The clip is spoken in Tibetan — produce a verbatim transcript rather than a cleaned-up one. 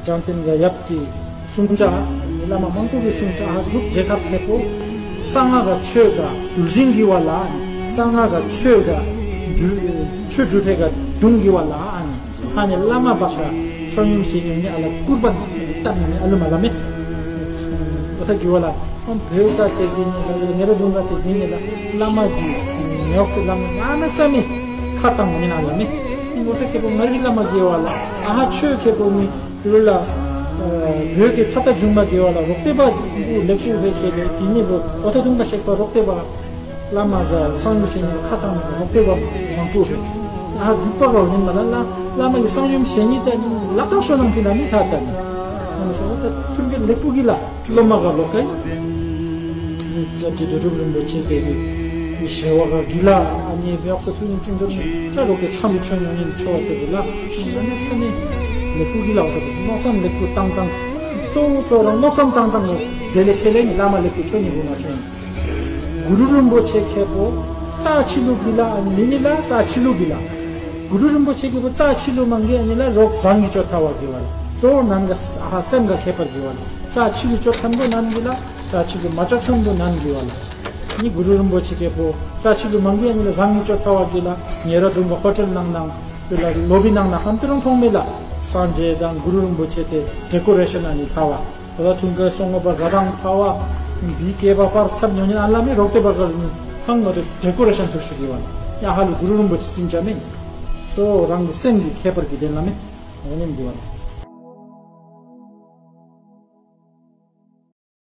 བྱང་བསྟན་གྱི་ཡབ་ཀྱི་གསུང་ཆ། བླ་མ་མང་པོ་གི་གསུང་ཆ་ཨ་སྒྲུབ་རྒྱལ་ཁབ་ཐེ་པོ། གསང་སྔགས་ཀྱི་ཆོས་དང་གདུལ་ཞིང་གི་བ་ལ། གསང་སྔགས་ཀྱི་ཆོས་དང་སྒྲུབ་ཆོས་སྒྲུབ་པའི་ག་གདུང་གི་བ་ལ་ཨ་ནི། ཨ་ནི་བླ་མ་བག་ག་གསང་ཡུམ་ཞེས་ཉོན་ནི་ཨ་ལ་སྐུར་པ་བཏབ་ནི་ཨ་ལུ་མ་ལ་མེ། ཨོ་ཐ་གི་བ་ལ། ཨོ་བོད་ཀ་དེ་གི་ནི་ལ་ཉེ་ར་དུང་ག་དེ་གི་ནི་ལ་བླ་མ་གི་ཉོག་སི་བླ་མ་ང་ན་ས་མི་ཁ་བཏང་མི་ན་ལ་མེ། ཨོ་ཐ་ཁེ་པོ་ང་རི་བླ་མ་གི་བ་ལ་ཨ་ཧ་ཆོས་ཁེ་པོ་མི་ལུ་ལ། བོད་ཀྱི་ཐ་ཐ་འབྱུང་མ་གི་བ་ལ་རོགས་པའི་པ་ལེགས་པོ་བེད་ཁེ་ལེ་དེ་ཉེ་བོ་ཨོ་ཐ་དུང་ག་ཤེག་པ་རོགས་པའི་པ། བླ་མ་ག་གསང་ཡུམ་ཞེས་ཉོན་ཁ་བཏང་མི་རོགས་པའི་པ་མང་པོ་རེད། ཨ་ཧ་འཇུག་པ་ག་ཡིན་མ་ལ་ལ་བླ་མ་གི་གསང་ཡུམ་ཞེས་ཉིད་ད་ལག་བསྟར་ཤོ་ནང་དེ་ལ་མི་ཐ་ད་ནི། ཨོ་ཐ་ཐུར་གི་ལེགས་པོ་གི་ལ། སློབ་མ་ག་ལོ་ཀའི། ཅི་ཅི་རྡོ་གྲུབ་རིན་པོ་ཆེ་དེ་གི་ཞེ་བ་ག་གི་ལ་ཨ་ནི་བེག་ས་ཐུ་ཡིན་ཙིང་དུ་ནི་ཅ་ལོ་ཀའི་མཚམས་ཆོས་ཉོན་ཡིན་ཆོ་བ་དེ་གི་ལ། ཨ་ནི་ས་ནི་ལེགས་པོ་གི་ལ་བ་དེ་མནོ་བསམ་ལེགས་པོ་བཏང་བཏང་། གཙོ་བོ་གཙོ་རང་མནོ་བསམ་བཏང་བཏང་གི་དེ་ལས་ཁེ་ལས་ནི་བླ་མ་ལེགས་པོ་ཆོས་ཉིད་དགོས་ན་ཆོས་ཉིད། གུ་རུ་རིན་པོ་ཆེ་ཁེ་པོ་རྩ་ཆི་ལུ་གི་ལ་ཨ་ནི་ནི་ལ་རྩ་ཆི་ལུ་གི་ལ། གུ་རུ་རིན་པོ་ཆེ་ཁེ་པོ་རྩ་ཆི་ལུ་མང་གི་ཨ་ནི་ལ་རོགས་བཟང་གི་ཅོ་ཐ་བ་གི་བ་ལ། གཙོ་བོ་ནན་ག་ཨ་ཧ་སེམས་ག་ཁེ་པར་གི་བ་ལ། རྩ་ཆི་ལུ་ཅོ་ཐམ་དུ་ནན་གི་ལ། རྩ་ཆི་ལུ་མ་ཅོ་ཐམ་དུ་ནན་གི་བ་ལ། ནི་གུ་རུ་རིན་པོ་ཆེ་ཁེ་པོ་རྩ་ཆི་ལུ་མང་གི་ཨ་ནི་ལ་བཟང་གི་ཅོ་ཐ་བ་གི་ལ། ཉེ་ར་དུང་ག་ཧོ་ཊེལ་ནང་ནང་དེ་ལ་ལོ་བི་ནང་ན་ཧམ་ཏི་རང་མཐོང་མེད་ལ། སངས་རྒྱས་དང་གུ་རུ་རིན་པོ་ཆེ་དེ་ཌེ་ཀོ་རེ་ཤན་ཨ་ནི་ཐ་བ། ད་ཐུང་ཀའི་སོང་ངོ་པ་ག་དང་ཐ་བ། འདི་སྐེད་པ་པར་ཚབ་ཉོ་ཉན་ཨ་ལ་མི་རོགས་ཏེ་པ་ག་ཧང་ངོ་ཏེ་ཌེ་ཀོ་རེ་ཤན་ཐུག་ཤུ་གི་བ་ན་ཡ་ཧ་ལུ་གུ་རུ་རིན་པོ་ཆེ་ཚིན་ཅ་མེ། གཙོ་བོ་རང་གི་སེམས་ཀྱི་ཁྱད་པར་གྱི་དོན་ལ་མེ། ཨོ་ནེམ་གི་བ་ན་